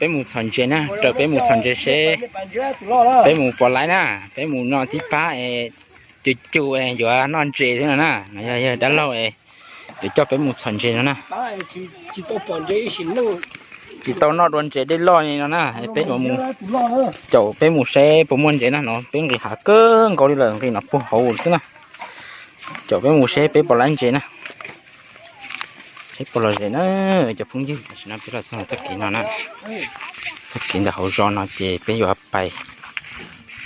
Peb mus txhom ntses na, raws peb mus txhom ntses seb peb mus puas laib na. Peb mus no tib pab es cug cug es yuav noj ntses thiab no na. No yog yawg dab laug es yuav coj peb mus txhom ntses no na. Tsis tau noj dua ntses dej loj li no na, peb yuav mus caum peb mus seb puas muaj ntses na. No peb nqis hav kawg nkaus li lawm, nqis no puag hauv xwb na. Caum peb mus seb peb puas laib ntses na. Seb puas lom zem na cov phooj ywg. Tam sim no peb los txog txoj kev no na, txoj kev ntawm hauv zos no ces peb yuav pais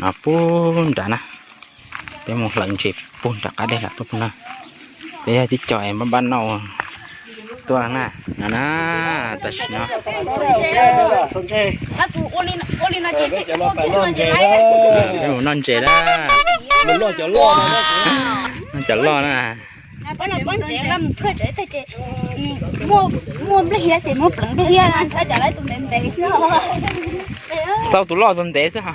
no puag nrad na. Peb mus hlawv ntses puag nram qab dej lawm tuaj puag na. Peb yog tib co es npaj npaj noj tuaj na. No na, tam sim no peb mus noj ntses na. Noj cov loj na. Tau tus loj tus ntev xwb ha.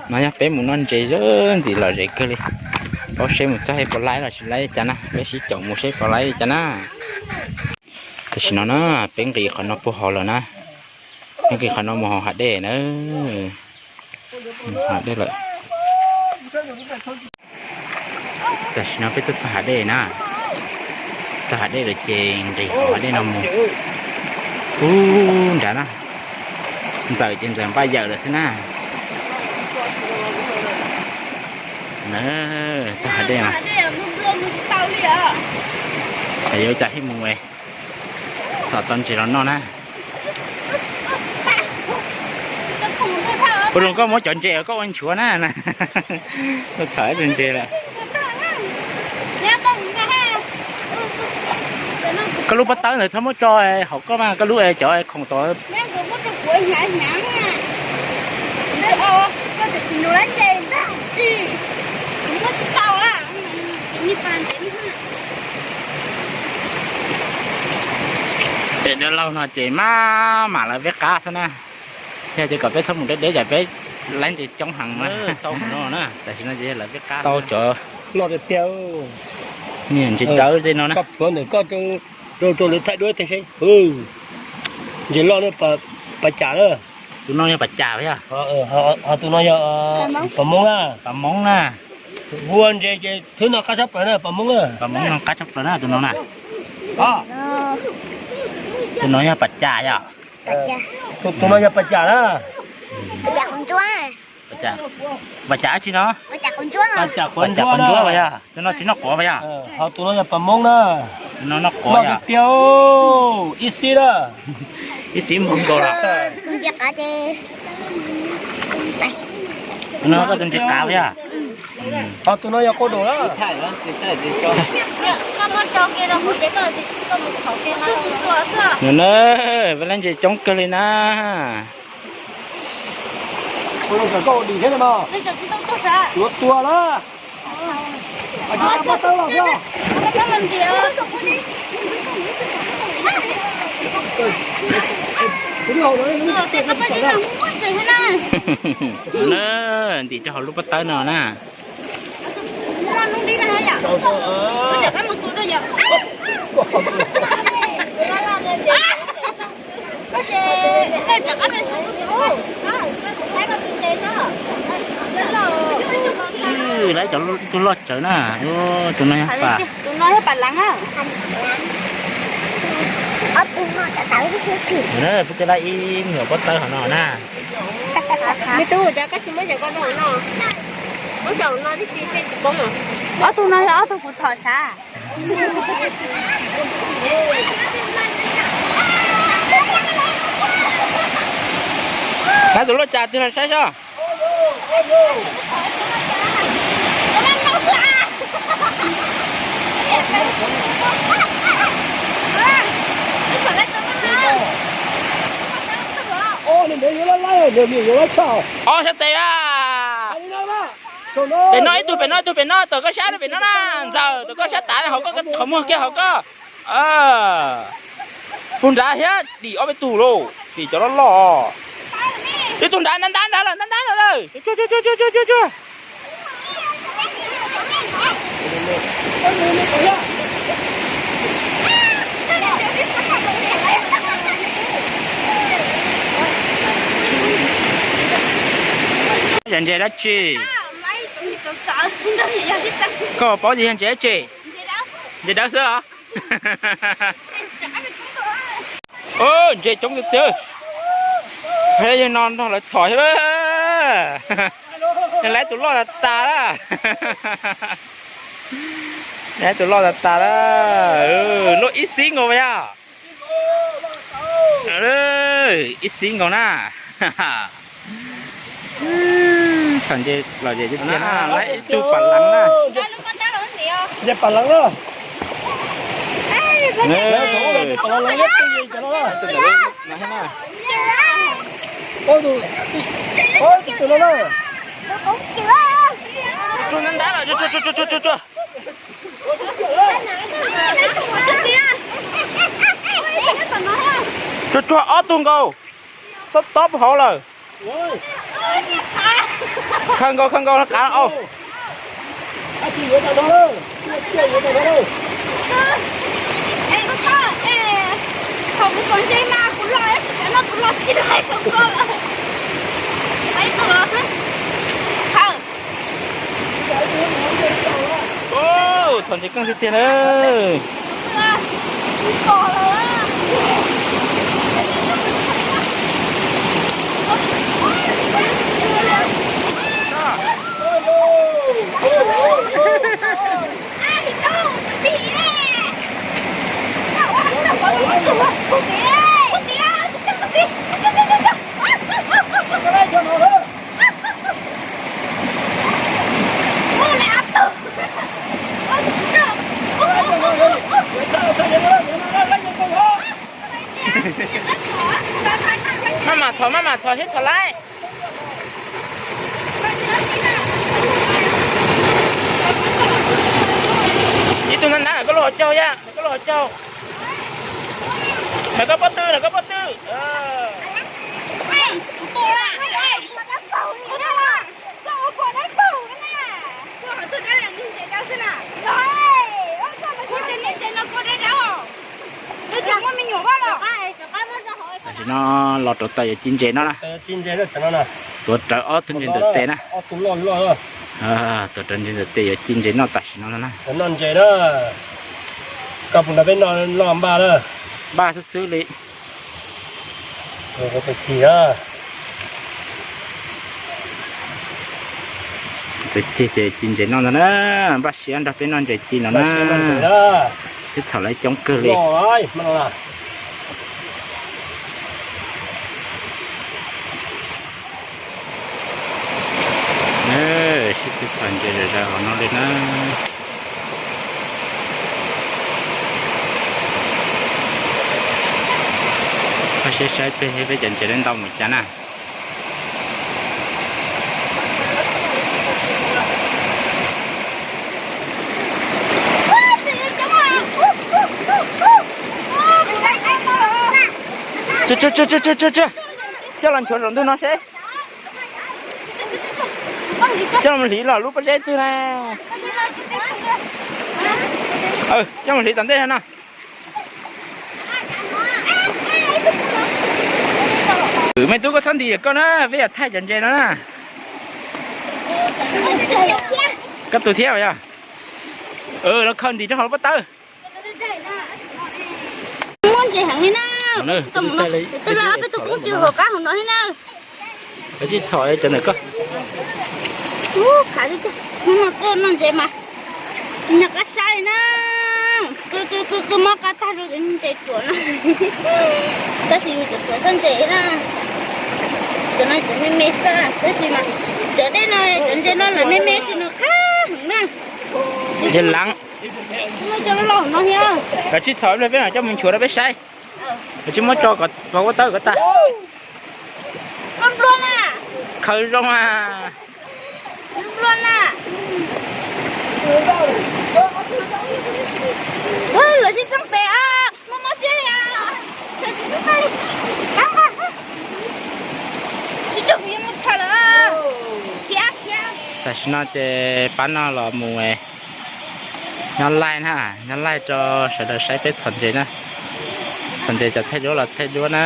No yog peb mus noj ntses ntxim lom zem kawg li. Paub seb mus txog puas laib los tsis laib cas na, peb sib caum mus seb puas laib cas na. Tam sim no na, peb nqis qhov no puag hauv lawm na. Peb nqis qhov no mus hauv hav dej na. Hav dej lawm. Tam sim no peb tuaj txog hav dej na. Txog hav dej lawm ces nqis hauv hav dej no mus. Ub nrad na, ntxawm ces ntxawm npaj yawm lawm xwb na. Txog hav dej no, yuav ua cas thiaj mus txhom tau ntses los noj na. Ua zoo koj muab cov ntses koj ua nchuav na. Koj txhom tus ntses lawm. Koj lub pob tawb ntawd txhob muab tso hauv koj mas, koj lub cov khoom tod. Pem dab laug no ces maj mam lawv peb qab xwb na. Yog tias kom peb txhob mus deb deb cas peb laib ntses coob heev na. Tam sim no ces lawv peb qab tau cov loj tiag tiag. Niag ntses dawb tej no na. Koj puav ntawm koj rau rau lawv thaij duab tag seb. Ntses loj na, pas cas na. Tus no yog pas cas yog? Ho tus no yog pas moob na. Pas moob na. Hu ua ntses ces thwb no qab tshaj plaws na, pas moob na. Pas moob no qab tshaj plaws na tus no na. Tus no yog pas cas yog? Tus no yog pas cas na. Pas cas tsi no? Pas cas quav ntsuab pas yog? Tus no tsis noj quav pas yog? Ho tus no yog pas moob na. Tus no noj quav yog? Tiag, ib xib na. Ib xib npaum nkaus los. Tus no koj tus ntses qav pas yog? Ho tus no yog quav daum na. Nws na, peb laib ntses coob kawg li na. Tua tua na. Na, ntim rau hauv lub pob tawb no na. Lawv cov tug loj tsawv na. Tus no yog pas, tus no yog pas leev na. Pub tej lab ib me nyuam pob tawb hauv no na. Me tub, cas koj tsis muab cov ko rau hauv no? Muab cov hauv no tib si peb tsis poob. Ob tug no yog ob tug kuv txhom sav. Lawv tus loj cas twg los saib soj. Ob sab tes a. Pem no ib tug, pem no ib tug, pem no, tom koj sab pem no na. Ntxawm, tom koj sab tav hauv koj, qhov muag kiag hauv koj. Puag nrad thiab, dim ob peb tug lauj, dim cov loj loj. Ib tug nrad, ntab ntab nrad lawm, ntab ntab nrad lawm. Yog ntses dab tsi? Koj paub tias yog ntses dab tsi? Ntses dawb xwb os. Ntses coob tiag tiag. Yog no nrog lawv txhom thiab. Yog lawv tus loj tas tas lawm. Lawv tus loj tas tas lawm. Loj ib xib nkaus yog. Ib xib nkaus na. Txhom ntses los ces tiag tiag na, lawv ib tug pam leev na. Ntses pam leev na. Tsuag ntab ntab lawm, tsuag tsuag tsuag tsuag. Tsuag tsuag ob tug nkaus, tob tob hauv lawm. Khaws nkaus, khaws nkaus qav au. Txhom ntses keej tiag tiag na. Maj mam txhom, maj mam txhom thiab txhom laib. Ib tug nab nab, koj lub hauv caug yam, koj lub hauv caug. Ntawm koj pob tw, ntawm koj pob tw. Tam sim no los rau taws yuav ci ntses no na. Tuav rawv ob tug ntses ntawm tes na. Tuav rawv ntses ntawm tes yuav ci ntses noj tam sim no no na. Npaj xwb xwb li. Tus ceg ces ci ntses noj ntag na. Npaj siab nrog peb noj ntses ci no na. Twb txhom lawv coob kawg li. Sib tw txhom ntses zom zaws hauv no li na. Koj saib saib peb, peb cov ntses ntau mus cas na. Coj los nchuav saum ntug no seb. Coj los hliv los lub pob zeb twg na. Coj los hliv tom ntej no no. Mej tub, koj txhob ntim koj na, peb yuav thaij cov ntses no na. Koj tu thiab yog? Los khaws ntim rau hauv lub pob tawb. Muaj ntses heev li na. Twb los peb tus koob tsw hauv qab hauv no thiab na. Tsis txhom cov ntawm koj. Ub, khav tiag tiag, hnub no tuaj noj ntses mas tsis nco qab saib li na. Qw qw qw qw mob qab tag rau cov ntses ruam no. Tab sis yus cov ruam sab ntses na. Cov no cov me me xwb tab sis mas cov dej no cov ntses no lawv me me sis nws qab heev na. Ntses lav. Cov los no thiab. Koj tsis txhom li, peb mam coj mus nchuav rau peb saib. Koj tsis muab tso kom pov huab tawb kom tag. Khaws zoo a. Lawv sib txeeb pem, mob mob siab li. Tsis tso kuv yuav mus txhom lawm. Khiav khiav. Tam sim no ces pab no los mus nyob laij na, nyob laij rau sawv daws saib peb txhom ntses na. Txhom ntses cov thaij duab los thaij duab na.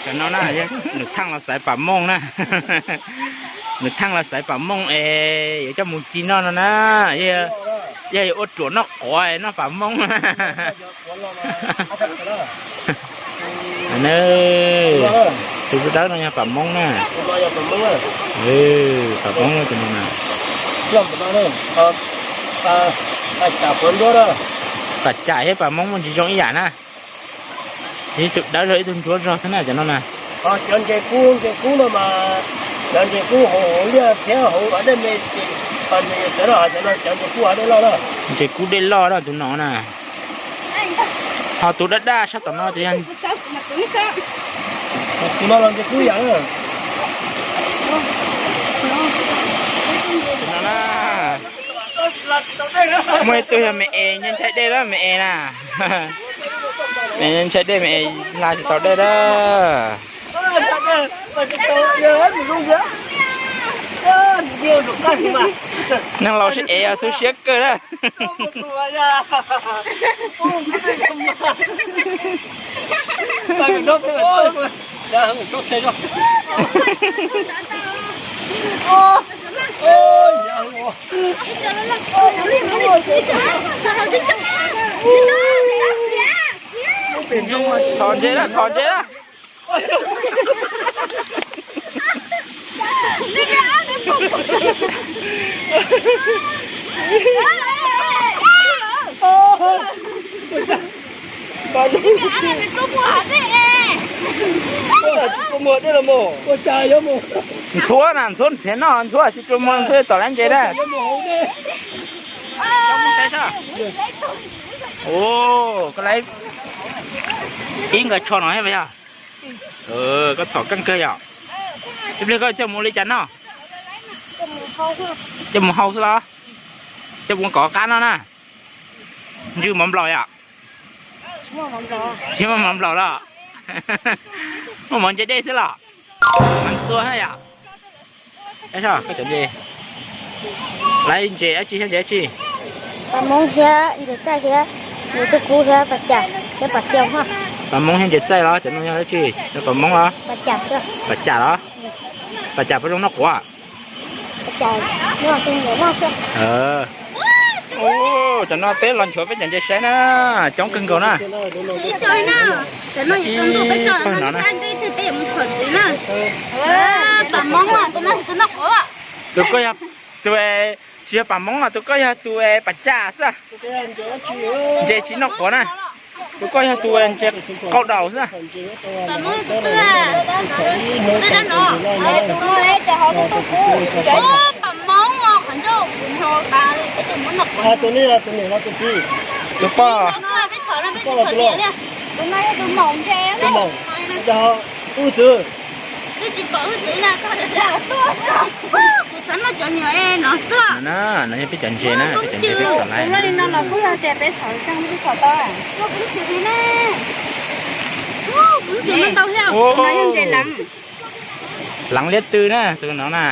Cov no na, nws thaaj los xaiv pam mooj na. Nws thaaj los xaiv pam mooj es yuav coj mus ci noj no na. Yog yuav ua ruam noj quav noj pam mooj. Tus dawb dawb no yog pam moob na. Pam moob no tus no na. Pam cam thiab pam moob muaj ntsis zoo ib yam na. Ib tug dawb zog ib tug ntsuab zog xwb na cov no na. Cov ntses kub, ntses kub no mas, cov ntses kub hauv liaj thiab hauv dej me, cov no cov ntses kub hauv dej loj na. Ntses kub dej loj na tus no na. Ho tus daj daj sab tom no ces yog, tus no los ntses kub yam na. Muaj ib tug yog me es ntshaib dej lawm me es na. Me ntshai dej me hla tsis tau dej na. Neeg laus sib ev xwb siab kawg na. Txhos ntses na, txhos ntses na. Ntxhuab na, ntxhuab txiav noj, ntxhuab tsis rua muag, ntxhuab tom lab ntses na. Koj lab ib nkawd tsho no thiab yog? Koj txhom keej kawg yom? Ib pliag koj coj mus ua li cas noj? Coj mus hau xwb los? Coj mus kov qab noj na. Ntswj mov nplaum yom? Tsis muaj mov nplaum los? Muaj mov ntse dej xwb los? Mov txua yom? Lab ntses dab tsi thiab ntses dab tsi? Pam moob thiab ntses txaij thiab ntses tuaj kub thiab pas cas thiab pas xia. Pam moob thiab ntses txaij los cov no yog dab tsi? Yog pam moob los? Pas cas los? Pas cas puas zoo noj quav? Cov no peb los nchuav peb cov ntses saib na, coob kawg nkaus na. Ib pawg no na. Tus koj yog tus, tsis yog pam moob, tus koj yog tus pas cas xwb. Ntses tsis noj quav na. Tus koj yog tus ntses qau daus xwb. Tus poj, tus maum, wb txwv. No yog peb cov ntses na, peb cov ntses peb xav laib. Leev liab tw na tus no na.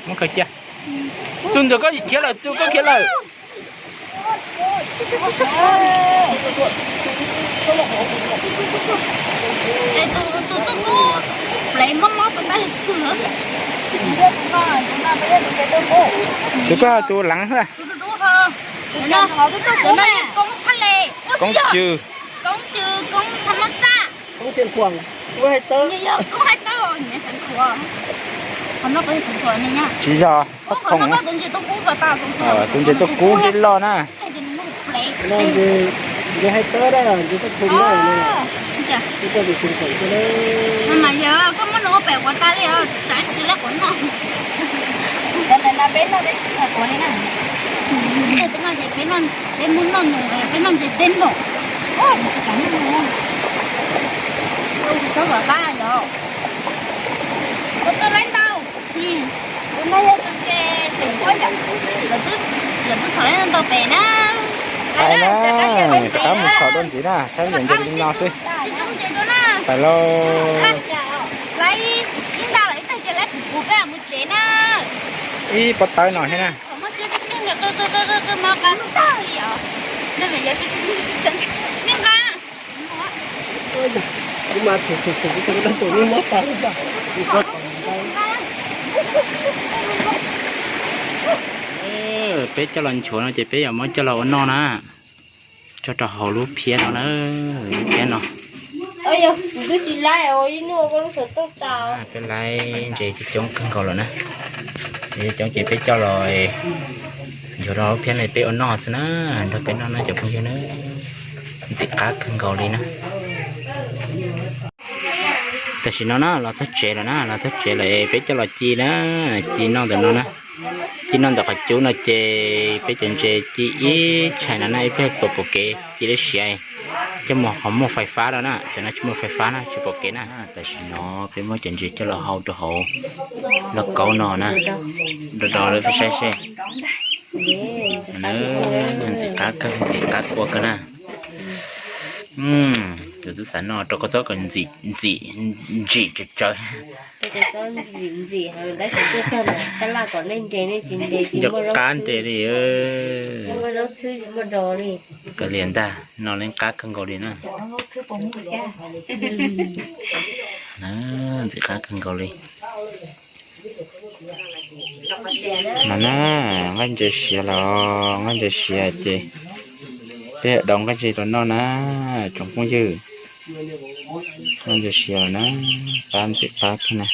Muab khaws cia. Tus ntawm koj khiav lawm, tus koj khiav lawm. Tus koj tus leev xwb. Koob cw. Tsis yog, tus ntses tuaj kub dej loj na. Peb muab noj nws, peb noj ntses teb noj. Lawv twb txhom ntau pem na. Rov qab mus txhom dua ntxiv na, saib yog ntses li no xwb. Pais lauj. Ib pob tawb no thiab na. Peb coj los nchuav no ces peb yuav muab coj los ua noj na. Tso rau hauv lub phiab no na, lub phiab no. Peb laib ntses coob coob kawg nkaus lawm na. Coob ces peb coj los nchuav rau hauv phiab no peb ua noj xwb na, nrog peb noj na cov phooj ywg na. Ntxim qab kawg nkaus li na. Tam sim no na los txog tsev lawm na, los txog tsev lawm peb coj los ci na, ci noj ntawm no na. Ci noj ntawm qhov cub no ces peb cov ntses ci ib tshais no na, ib pliag tuaj pom kev ci lawm siav, coj mus ho muaj fais fab rau na, cov no tsis muaj fais fab na tsis pom kev na. Tam sim no peb muab cov ntses coj los hau rau hauv lauj kaub no na, do do lawv saib seb. Ntxim qab kawg, ntxim qab kawg na. Tus twb xav noj rau koj txob kom ntxim ntsim tsawv tsawv. Ntxim heev tab sis tuaj txog ntawm tab laj kom nej nres nej tsis nres tsis muaj zaub txhwb, tsis muaj zaub txhwb tsis muaj dos li. Kav liam ntag, no yeej qab kawg nkaus li na. Ntxim qab kawg nkaus li. No na, nqaij ntses siav los, nqaij ntses siav ces peb daus nqaij ntses los noj na, tsoom phooj ywg. Nqaij ntses siav los na, qab ntxim qab kawg na.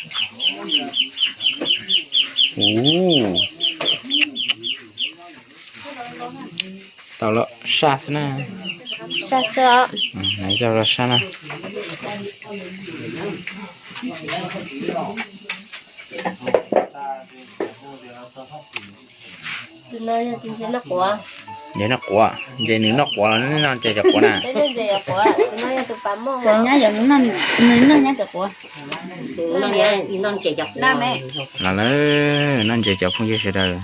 Ub, tau los saj xwb na. Saj xwb os. Yog los saj na. Tus no yog tus ntses noj quav. Ntses noj quav, ntses nws noj quav los noj ntses cov quav na. Peb noj ntses cov quav, tus no yog tus pas moj. Nyab yog nws noj, nws noj nyab cov quav. Los lawm, noj ntses cov phooj ywg sawv daws.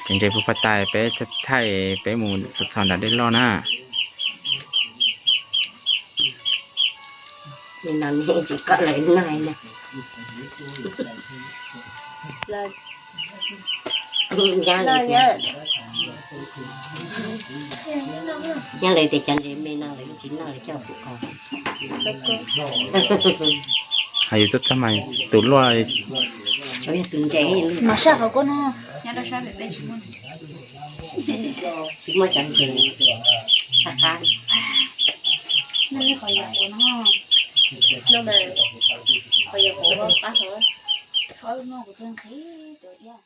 Cov ntses puag paj tais peb thaij peb mus txog txog nram dej loj na. Nyab lawv tias cov ntses me no lawv tsis noj lawv coj kuv os. Hais yus tuaj txog mas tus luaj. Mas saj qhov kub no. Tsis muaj cov ntses qab qab. Noj qhov yog quav no, qhov yog quav qab hov. Qhov no kuv tsis nqhis cov iab.